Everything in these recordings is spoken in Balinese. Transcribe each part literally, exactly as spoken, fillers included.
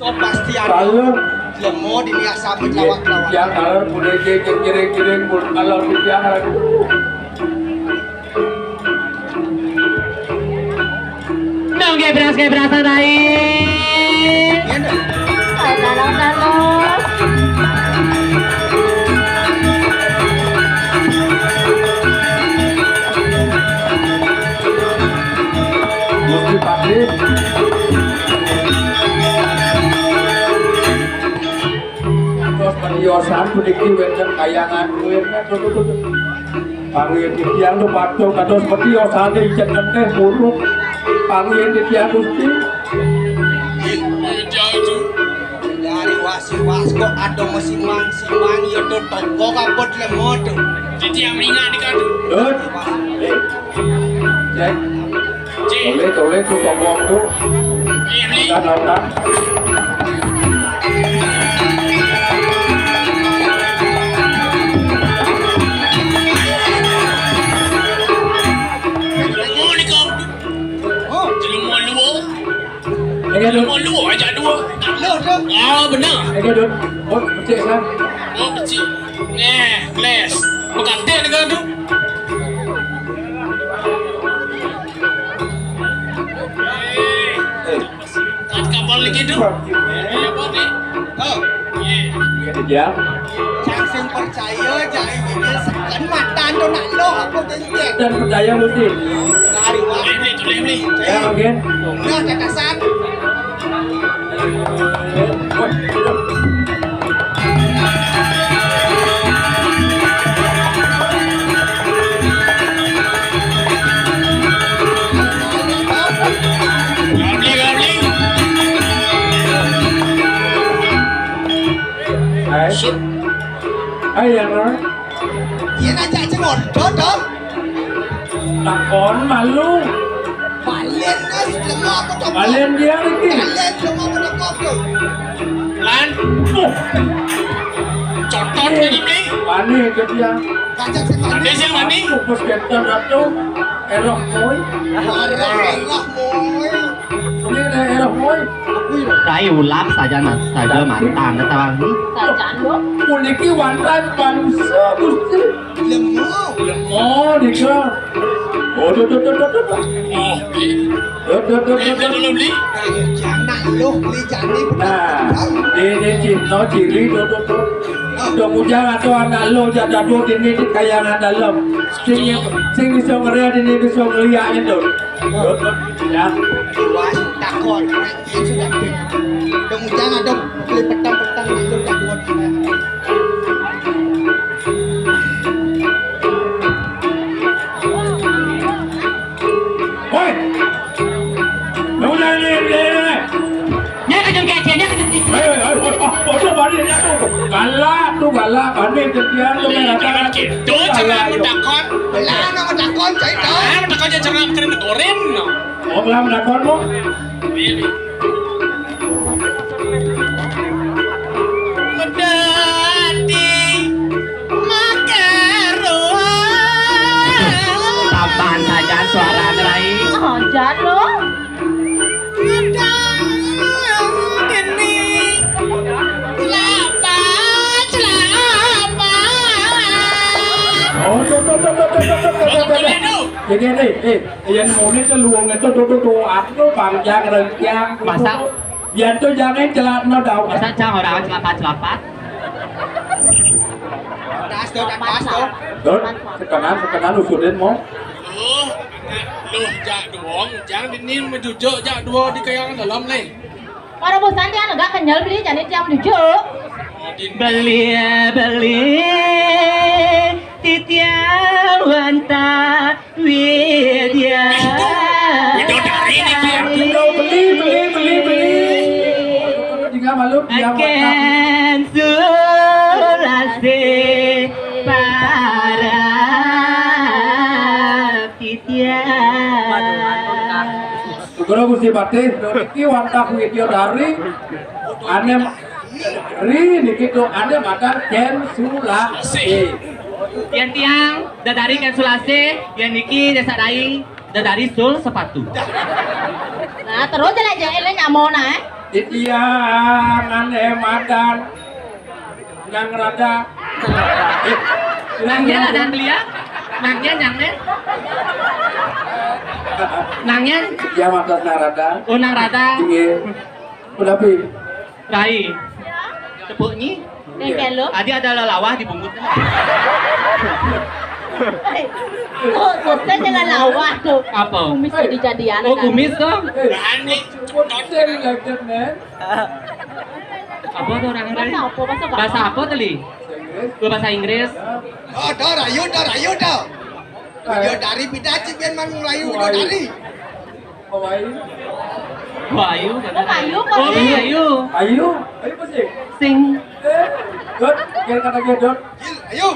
Kepastian. Kalau lemo dini asa bejelawak-jelawak. Yang kalau boleh je kiring-kiring pun kalau tidak, aduh. Dong gebras-gebrasan baik. Iya, dong. Dalam-dalam. Gusti Patih. Terus periosan puniki wénten kayangan duit. Pangin titiang tu patuh kados peti osane ijek genteh burung. Pangin titiang Gusti. Dari wasi-was kok ada mesimang-simang ya to toko kapot lemot. Titiang minggat di kadu. Dut. Eh. Cek. Cek. Tole, tole, tu toko tu. Iya, beli. Kan orang. Jelema luar. Jelema luar ajak dua. Loh, tu. Ah, benar. Oh, kecil, San. Oh, kecil. Eh, kelas. Mengkatil dengan tu. Eh. Kat kapal lagi tu. Eh, apa ni? Oh. Ya. Cang sing percaya, jai ini seken matan tu nak loh apa jentik. Dan percaya mesti. Dari wah. Boleh, boleh, boleh, boleh. Ya, oke. Nah, tetesan. Hai. Hai, ya, Ron. Iya, ngajak cengordo, dong. Takon malu. Balen, eh, lemah apa, dong? Balen dia lagi. Balen, lemah apa, dong? Lan. Uh. Cotot ini, Bli. Wani ke dia. Ngajak si Balen. Ada sing wani. Pupus keton ratu. Erok, boy. Erok, erok, boy. Rai ulam saja, saja mantang ketahuan ni. Saja lo. Puniki wantah bangsa Gusti. Lemo. Lemo nika. Oh, tuh, tuh, tuh, tuh, tuh. Oh, beli. Tuh, tuh, tuh, tuh, tuh. Beli, beli. Anak lo beli jani. Nah, ini cinta ciri tuh, tuh, tuh. Dong ujang atau anak lo jadado ini di kayangan dalam. Sing sing bisa ngeliat ini bisa ngeliat itu. Ya. Wah, takon. Sudah. Dong jangan dong beli petang-petang itu takon. Woi. Dong jangan ini. Nya kejengkek, nya kejengkek. Ayo, ayo, ayo, ayo, ayo, balik, ayo. Galak tu, galak. Balik ke dia tu, main atas. Itu cara mentakon. Belah nak mentakon, cerita. Ah, mentakon je cara kena negorin. Oh, belah mentakon, mo. Medati makaruan. Tambahan saja suara ngerai. Aja lo. Geni. Lapas, lapas. Oh, tuh, tuh, tuh. Jadi, eh, eh, yang mau ini tuh luang itu tuh, tuh, tuh, aku tuh panjang, rengkiang, tuh, masa? Tuh, tuh. Yan to jangan celakno dau. Masa cang orang celapat-celapat? Tas to, tas to. Dot, sekenan, sekenan usulin mo. Loh, loh, jak duong, jang dini menjujuk jak duo di kayang dalam nih. Para bosan dia agak kenyal beli, jadi tiang jujuk. Beli, beli, titiang wanta. Widya. Widodari niki. Beli, beli, beli, beli. Tinggal malu, dia makan. Aken sulase para titian. Syukur Gusti Patih, niki wantah Widya Dari. Anem Ri niki to ane makan Ken Sulasi. Yen tiang dadari Ken Sulasi, yen niki Desa Dai dadari sul sepatu. Nah, terus jelek-jelek ini nyamona, eh. Titiang ané madan Nang Rada. Eh, Nangnya lah, Nang Belia. Nangnya, nangnya. Nangnya. Ya, maksud Nang Rada. Oh, Nang Rada. Iya. Udah, Pi. Rai. Tepuk ni. Thank you, lo. Tadi ada lelawah di bungkus. Oh, selesai dengan lawah tuh. Apa? Kumis tuh dijadian. Oh, kan? Kumis tuh. Berani. Don't tell me like that, man. Apa tuh orang lain? Bahasa apa? Bahasa apa? Bahasa apa tadi? Bahasa Inggris. Bahasa Inggris. Oh, dah rayu, dah rayu, dah. Video dari pidato biar mang Melayu, video dari. Hawaii. Hawaii. Oh, Melayu, oh, Melayu. Ayu, ayu pasti. Sing. Eh, Dot, kira kata dia, Dot. Gil, ayo.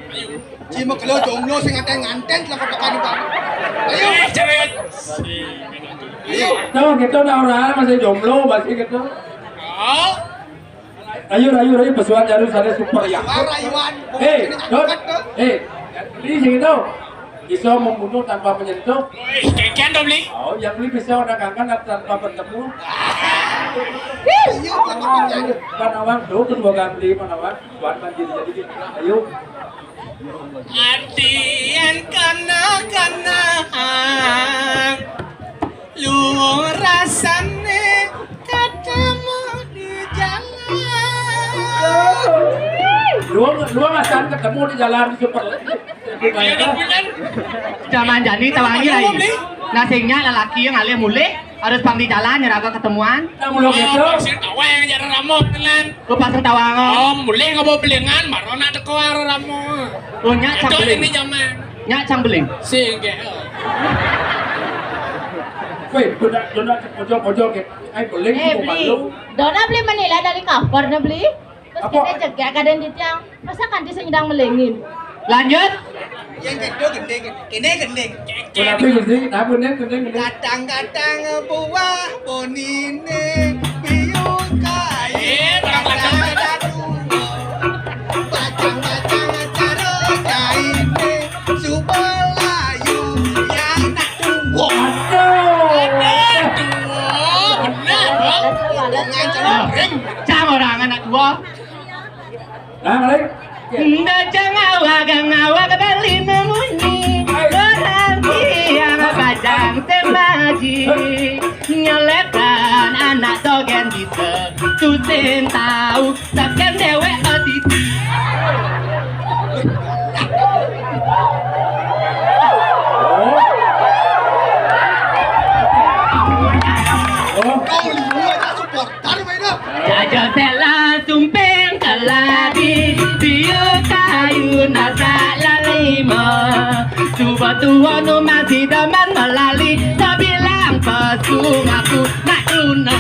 Ayo. Cima kelo jomblo sing nganten-nganten lah kota kali, Pak. Ayo. Eh, cewek. Ayo. Tuh, gitu dah orang masih jomblo, masih gitu. Oh. Ayo, ayo, ayo, pesuan jaru sana super ya. Suara Iwan. Eh, Dot. Eh, ini sing itu. Bisa membunuh tanpa menyentuh. Wih, kekian dong, Bli. Oh, ya, Bli bisa orang kangen tanpa bertemu. Iya, tanpa bertemu. Panawang, tuh, kedua ganti Panawang. Tuan kan jadi, jadi, ayo. Artian kana-kana. Lu rasane ketemu di jalan. Lu, lu rasane ketemu di jalan super. Iya, dong, bener. Zaman jani tawangi lagi. Nah, sing nya lelaki yang alih mulih harus pang di jalan ya raga ketemuan. Nah, mulai gitu. Sing tawang yang jarang ramo tenan. Ku pasang tawang. Oh, mulih ngapa belingan, baru nak teko karo ramo. Oh, nya cang beling. Ini zaman. Nya cang beling. Sing, kayak. Weh, dona, dona, pojok, pojok, kayak. Ai, beling. Eh, Beli. Dona beli menilai dari cover, nah, beli. Terus apa? Kita cegah kadang di tiang. Masa kan dia sedang melengin? Lanjut. Yang kedua gending, kene gending. Kenapa gending? Kenapa gending, gending, gending? Kadang-kadang buah bonine biu kayu. Eh, barang kadang-kadang. Bacang-bacang cara kaine subalayu yang nak tuwa. Waduh. Aduh, benar, Bang. Jangan cempreng. Cang orang anak tua. Nah, balik. Nda jangawa, gangawa, kebali memunyi. Orang tiang bajang semaji. Nyoletan anak dogen bisa. Tusin tahu, takkan dewek otiti. Oh. Oh. Kau lu aja support. Jaja sela sumping keladi, biu kayu nasa lalima. Suba tua nu masih demen melali, sebilang pesu ngaku nak tuna.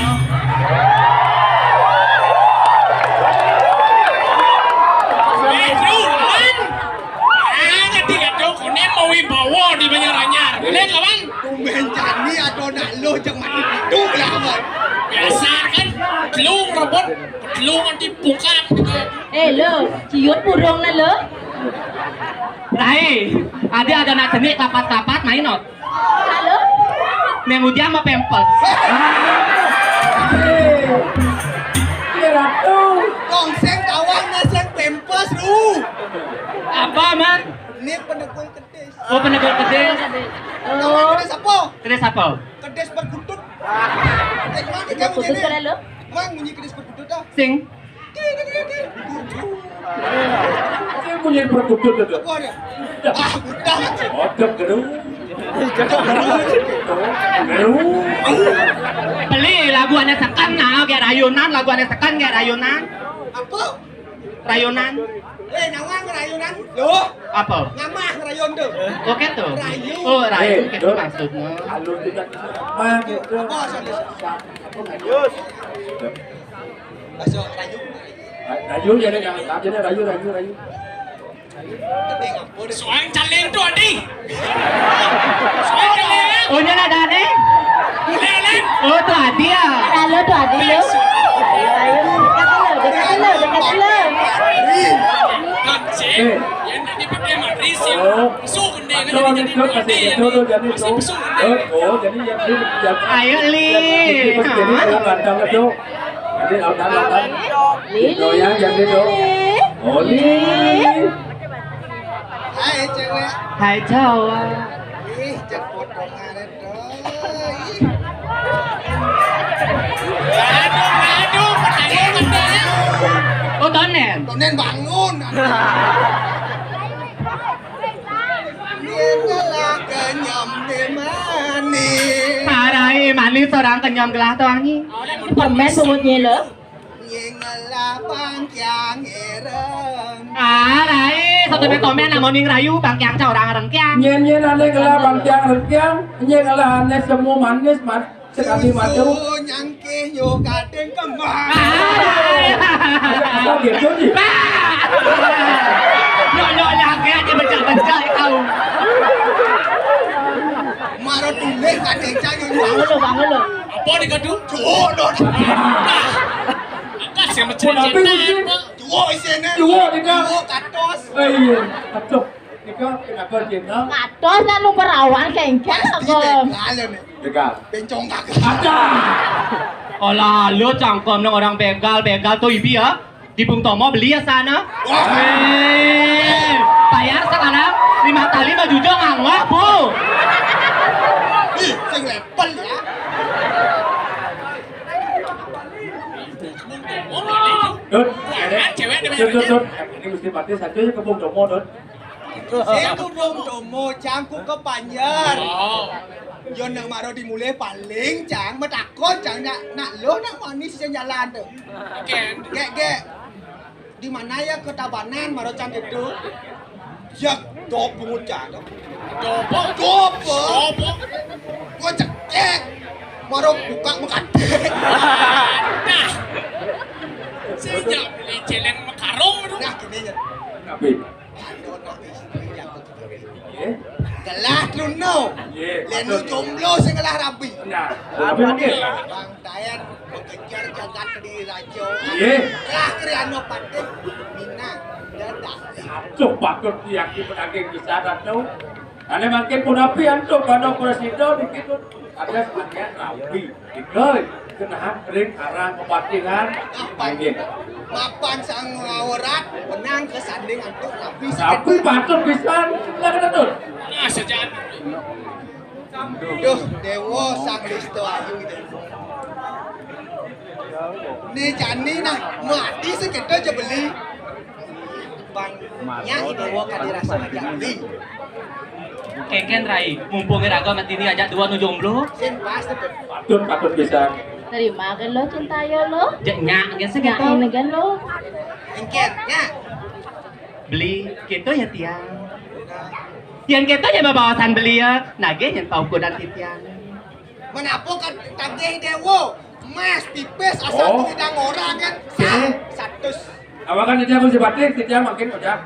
Eh, Ruman. Ah, ngerti gak tuh? Kuning mau wibawa di Banjaranyar. Boleh, kawan? Tumben jani ada nak lo jeng mati itu belawan. Biasa kan, telung rebut, telung nanti buka gitu. Eh, lo, ciut burung na lo. Rai, ada ada nak cenik kapat-kapat main not. Halo? Neng ujian sama pempes. Iya, Ratu. Tongseng tawang naseng pempes lu. Apa, Man? Ini penegul kedis. Oh, penegul kedis. Tawang kedis apa? Kedis apa? Kedis perkutut. Kedis mana kamu? Perkutut jadi? Kalau lo? Mang, bunyi kedis perkutut dah. Sing. Sing bunyi perkutut itu. Apa ada? Ah, udah. Odok geru. Geru. Beli lagu ane sekan nah, kayak rayunan, lagu ane sekan kayak rayunan. Apa? Rayunan. Eh, nawang rayunan. Loh. Apa? Ngamah rayun tuh. Oke tuh. Rayu. Oh, rayu. Eh, gitu maksudnya. Alur juga. Mah gitu. Apa, sorry. Yus. Bahasa rayu. Rayu ya, ya, ya, rayu, rayu, rayu. Soang caling tuh, Adi. Soang caling. Oh, nya ada nih. Boleh, Len. Oh, tuh Adi ya. Halo, tuh Adi lo. Ayo, dekat lo, dekat lo, dekat lo. Yang tadi pakai matris ya. Masuk gendeng. Kalau gitu, kasih gitu tuh, jadi tuh. Oh, oh, jadi ya, jadi ya. Ayo, Li. Jadi, jadi, jadi, Hah? Jadi, ayo, kan, kan, tuh. Jadi, ayo, kan, kan. Li, Li. Goyang, jadi tuh. Oh, Li. Li. Hai, cewek. Hai, cowok. Ih, jek potongan, doi. Aduh, aduh, pertanyaan, pertanyaan. Oh, Tonen. Tonen bangun. Dia ngelah kenyam di manis. Parai manis orang kenyam gelah tuh, angi. Permen pungut nyilep. Nying ngelah bangkiang ireng. Ah, rai, satu tomen-tomen, namun ning rayu, bangkiang ca orang rengkiang. Nyén, nyén ané ngelah bangkiang rengkiang, nyén ngelah ané semu manis, mat-, sekali madu. Susu nyangkih yo gading kembang. Ah, rai. Apa gitu, Ji? Bah! Yo, yo, nyangkih aja becak-becak, kau. Maro tulis gading ca yo. Bangun lo, bangun lo. Apa nih, Kadu? Cuk, lo. Kasih mencet-cetan, Pak. Duo isiné. Duo, Dika. Duo katos. Eh, iya. Aduh, Dika, kenapa, Dika? Katos lalu perawan kengkeng. Pasti apa? Begal, ya, nih. Begal. Bencong kagak. Ada. Olah, lu cangkem dong orang begal, begal tuh ibi ya. Di Bung Tomo beli ya sana. Wah. Eh, bayar sekarang lima kali mah jujur nganggok, Bu. Ih, sing level ya. Dut, cewek ada banyak. Dut, Dut, Dut. Ini mesti mati satu ya ke Bung Tomo, Dut. Sing ku Bung Tomo, cang ku ke Panjer. Oh. Yo nang maro dimulai paling, cang, metakon, cang, nak, nak lo, nak manis yang jalan tuh. Oke. Gek, gek. Di mana ya ke Tabanan, maro cang gitu. Ya, dop bungut cang. Dopo. Dopo. Dopo. Gua cekek. Maro buka mengkadek. Nah. Sejak beli celeng mekarung tu. Nah, gini ya. Tapi. Anu, nak istri yang betul. Iya. Gelah Truno. Iya. Lenu jomblo sing gelah rabi. Nah, rabi mungkin. Bang Dayan mengejar jagat di Rajo. Iya. Gelah Kriano Patih. Minang. Dadah. Aduh, patut diakui pedaging bisa, Ratu. Ane makin pun api, antum, pada presiden dikit tuh. Ada sebagian rabi. Dikoi, kenahan kering arang kepatihan. Apa? Inggih. Mapan sang aurat, benang kesanding antuk rabi. Tapi sakit. Patut pisan, lah kena tuh. Nah, sejati. Duh, Dewa sang Listo Ayu, Dewa. Ni jani nah, mati sekedo aja beli. Bang, nya Dewa kadi rasa aja beli. Keken rai, mumpung raga mati ni ajak dua nu jomblo. Sing pas tuh. Patut, patut bisa. Terima kan lo cinta yo lo. Jek nyak ke segitu. Nyak ini kan lo. Engket, nya. Beli, gitu ya tiang. Yang gitu ya babawasan beli ya, nage yang tahu kudan titiang. Menapo kan tagih Dewa? Mas pipis asal oh. Tidak orang kan. Sah, seratus. Awakan aja aku sebatik, tidak makin udah.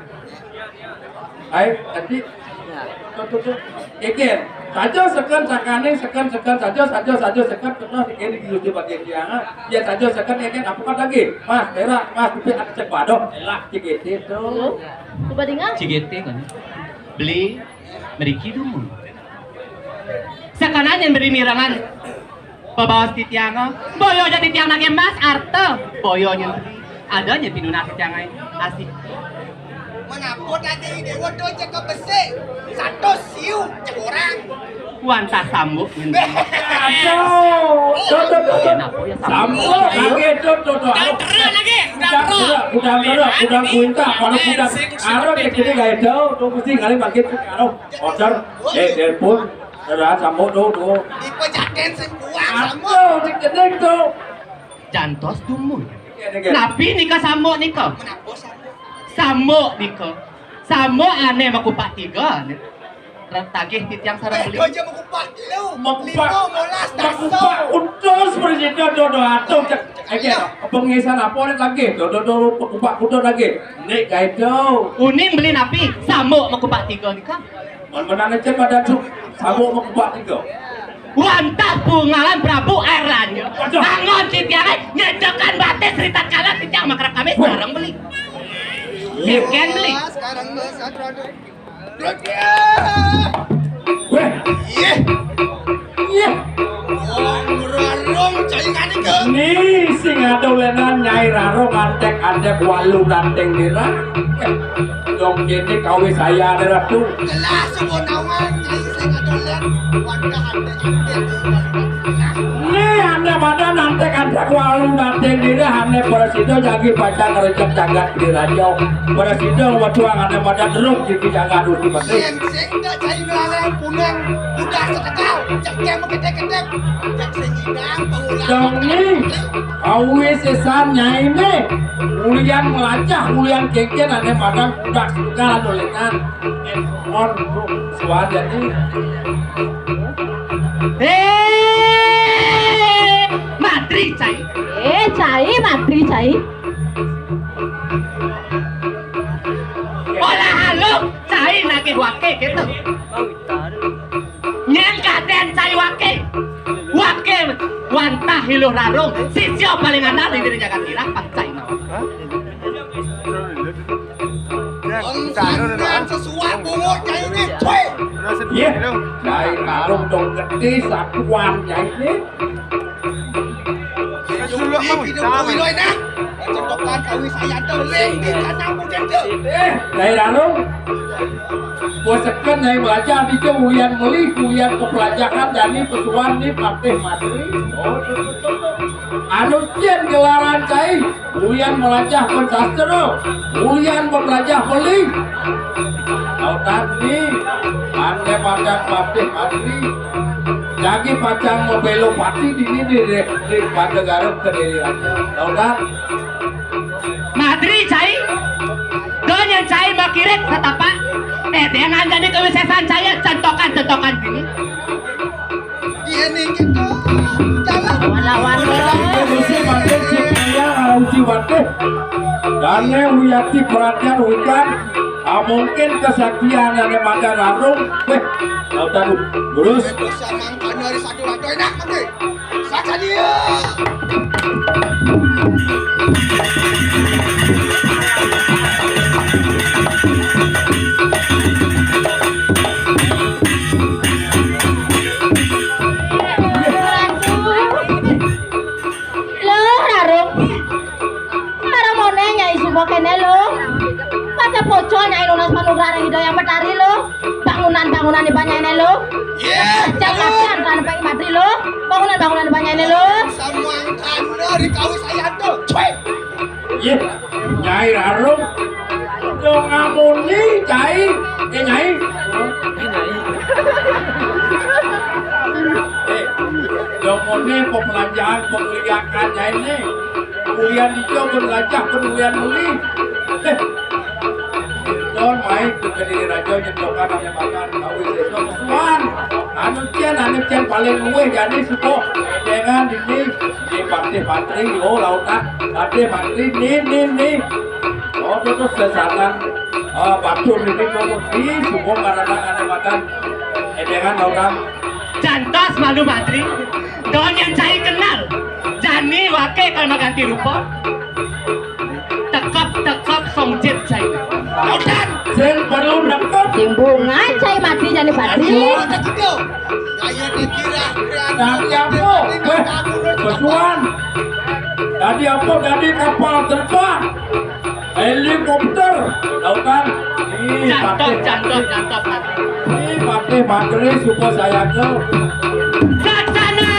Hai, tadi. Tuh, tuh, tuh. Ikin, saja seken, sakane, seken, seken, saja, saja, saja, seken, terus ikin di Gusti Bagian Tiang. Ya, saja seken, ikin, apa kan lagi? Mas, merah, mas, pipis, ada cek badoh, elah, cek itu. Tuh. Coba dengar. Cek itu kan. Beli, meriki dulu. Sakana nyén beri mirengan pabaos titiang, boyo ja titiang nagih mas arta, boyo nyén beri. Ada nyén pinunas titiang ai asik. Menapo tadi ide wedo cek ke besik, satu siu cek orang. Wantah sambuk nyén. Aduh, tuh, tuh, tuh, tuh. Kenapa ya sambuk? Sambuk, kaget, tuh, tuh, tuh. Udah terang lagi, udah terang. Udah, udah, udah, udah, udah, kalau udah, arep, gede, gak ada, tuh, mesti kali makin, arep, order, eh, telepon. Ora sambut tuh, tuh. Dipejaten sing kuat, sambut. Aduh, cek gedeng tuh. Jantos dumun. Iya, iya. Napi nika sambuk nika? Menapo sambuk? Sambuk nika. Sambuk ane makupak tiga. Tagih titiang sareng beli. Aja makupak telu. Makupak. Lima, molas, daso. Makupak utus presiden tuh, tuh, atuh. Cek, oke, pengisan apa nih tagih? Tuh, tuh, tuh, makupak kuda tagih. Nik, kayak itu. Uning beli napi? Sambuk makupak tiga nika. Mun menang cek pada cuk, sabuk mekebak tiga. Wantah pungalan Prabu Air Ranjur. Waduh. Angon titiang nyedekan batis ritatkala titiang makrab kami sareng beli. Keken beli. Sekarang bos, aduh, aduh. Wéh. Yéh. Yéh. Wong Rarung cai ngani ke. Ni sing adolenan Nyai Rarung antek-antek walu danting nira. Dong kene kawis saya ada ratu. Jelas semua nawang Nyai sing adolen. Wadah antek-antek. Ni ane badan antek-antek walu danting nira ane prasida jagi pacang rejek jagat di raja. Prasida wetuang ane badan ruk di jagat uti mati. Sing sing tak cai ngelarang punang udah setegal cekem ketek-ketek. Cek sing idang pengulangan. Dong ni, awi sesan Nyai ne. Ulian melacah, ulian kengken ane badan udah setegal dolenan. Eh, on, suara jadi. Eh, matri cai. Eh, cai, matri cai. Olah haluk cai nagih wake gitu. Nyén kadén cai wake. Wake wantah Iluh Rarung, sisia paling andal di diri jagat Tirah, pang cai mawon. Bangsané sesuai bungut cai ini. Cuy. Yéh, Nyai Rarung dong gedé satuan Nyai ini. Jumlah mau hitam. Wiro enak. Cendokan kawi saya tuh, lek di kanan muda tuh. Eh, Nyai Rarung. Bos seken Nyai belajar di ulian meli, ulian kepelajaran, jani pesuan ni patih matri. Oh, tuh, tuh, tuh, tuh. Anu cén gelaran cai. Ulian melajah pensastra, ulian pemelajah beli. Tau tadi, ane pacang patih matri, jagi pacang mabelo pati dini di, di, di Pada Garut Kediri Raja. Tau kan? Matri cai, do nyén cai makirit satapak, eh, dengan jadi kewisésan cai, centokan-centokan dini. Iya nih gitu. Jalan. Lawan-lawan. Uji batih, sing kaya, uji batih. Dane uyati perhatian wikan. Ah, mungkin kesaktian ane makan larung. Weh, tau tadu. Terus. Bisa mangkanya hari satu lagi enak nanti. Saka dia. Lo, Rarung. Mara mone Nyai Suba kene lo. Masa poco Nyai nunas manugraha Ida Hyang Betari lo. Bangunan-bangunan di banyak ini lo. Iya. Jangan kan Pak Madri lo. Bangunan-bangunan di banyak ini lo. Samangkana di kawis ayah tuh. Cuy. Yéh, Nyai Rarung. Dong amuni, Cai. Eh, Nyai. Eh, dong muni pemelanjaan, pengliakan, Nyai né. Kemudian ijo penlajah, penulian meli. Eh, Don main ke kediri raja nyentokan ane makan. Kawis itu kesuan. Anu cén, anu cén paling luwih jani suko. Dengan ini. Di Patih Mantri, oh, lautan. Patih Mantri, nih, nih, nih. Oh, itu tuh sesanan, eh, batur ini tuh, nih, semua karena ada makan. Edengan, lautan. Jantos malu Mantri. Don yang cai kenal. Jani wake kalau ganti rupa. Tekep-tekep songjit cai. Lautan. Sing perlu nekep. Timbungan cai mati jani mati. Ayo, kita. Dadi apa? Wéh, besuan. Dadi apa? Dadi kapal terbang, helikopter, tau kan? Ih, Jantot, Patih, jantot, jantot. Ih, Patih Mantri, suka saya ke. Saksana.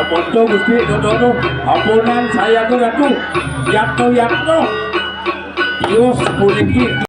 Ampun, Gusti, Dodo, Dodo. Ampunan saya ke Ratu. Yatno, Yatno. Tios puniki.